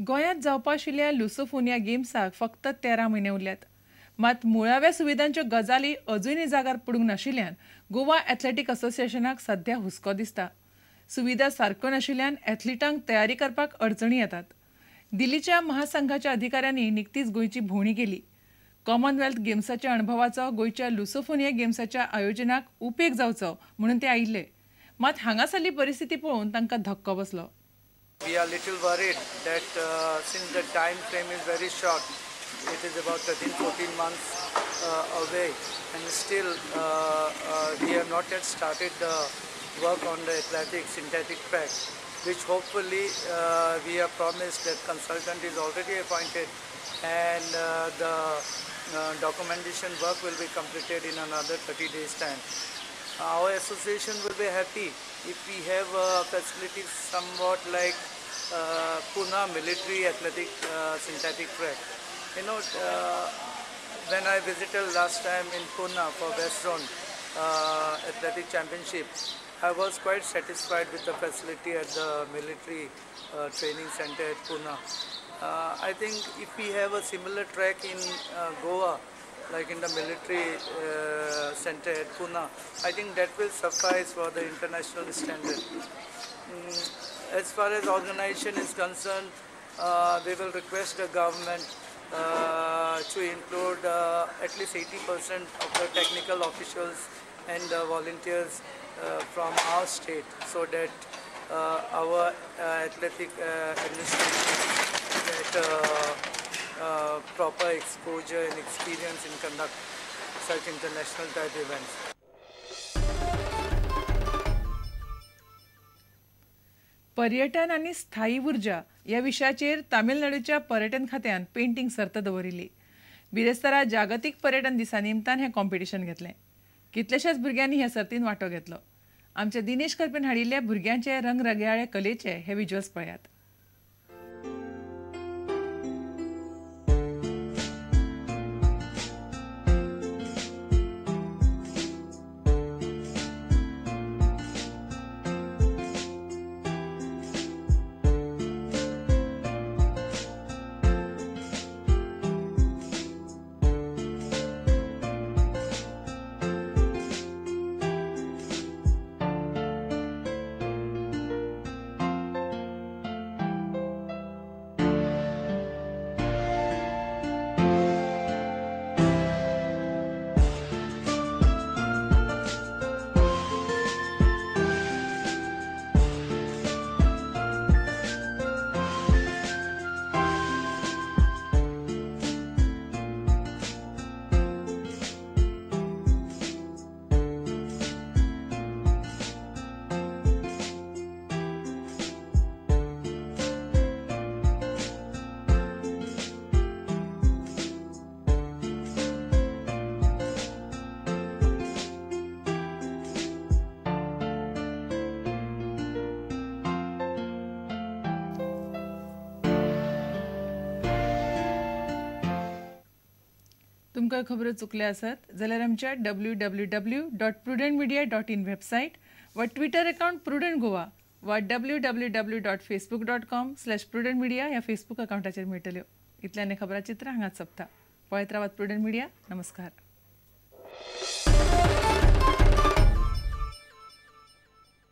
गोंयांत जावपा आशिल्ल्या लुसोफोनिया गेम्साक फक्त 13 म्हयने उरल्यात. मात मुळाव्या सुविधांच्यो गजाली अजूनय जागार पडूंक नाशिल्ल्यान गोवा एथलेटीक असोसिएशनाक सध्या हुस्को दिसता. सुविधा सारक्यो नाशिल्ल्यान एथलिटांक तयारी करपाक अडचणी येतात. दिल्लीच्या महासंघाच्या अधिकाऱ्यांनी निकतीच गोंयची भोंवडी केली. कॉमनवेल्थ गेम्साच्या अणभवाचो गोंयच्या लुसोफोनिया गेम्साच्या आयोजनाक उपेग जावचो म्हणून ते आयिल्ले. मात हांगासरली परिस्थिती पळोवन तांकां धक्को बसलो. We are little worried that since the time frame is very short, it is about 13-14 months away, and still we have not yet started the work on the athletic synthetic track, which hopefully we have promised that consultant is already appointed and the documentation work will be completed in another 30 days time. Our association will be happy if we have facilities somewhat like Pune military athletic synthetic track. You know, when I visited last time in Pune for West Zone Athletic Championship, I was quite satisfied with the facility at the military training center at Pune. I think if we have a similar track in Goa, like in the military center at Pune, I think that will suffice for the international standard. As far as organization is concerned, we will request the government to include at least 80% of the technical officials and the volunteers from our state, so that our athletic administration get proper exposure and experience in conduct such international type events. पर्यटन आनी स्थायी ऊर्जा ह्या विशयाचेर तामिळनाडूच्या पर्यटन खात्यान painting सर्त दवरिल्ली. बिरेस्तारा जागतीक पर्यटन दिसा निमतान हें कॉम्पिटिशन घेतलें. कितल्याशाच भुरग्यांनी ह्या सर्तीन वांटो घेतलो. आमच्या दिनेश करपेन हाडिल्ल्या भुरग्यांचे रंगरंगयाळे कलेचे हे विज्युअल्स पळयात. तुमकां खबरो चुकल्या आसत जाल्यार आमच्या www.prudentmedia.in website वा ट्विटर अकाउंट प्रुडंट गोवा वा www.facebook.com/prudentmedia ह्या फेसबूक अकाउंटाचेर मेळटल्यो. इतल्यान खबराचित्र हांगाच सोंपता. पळयत रावात प्रुडंट मिडिया. नमस्कार.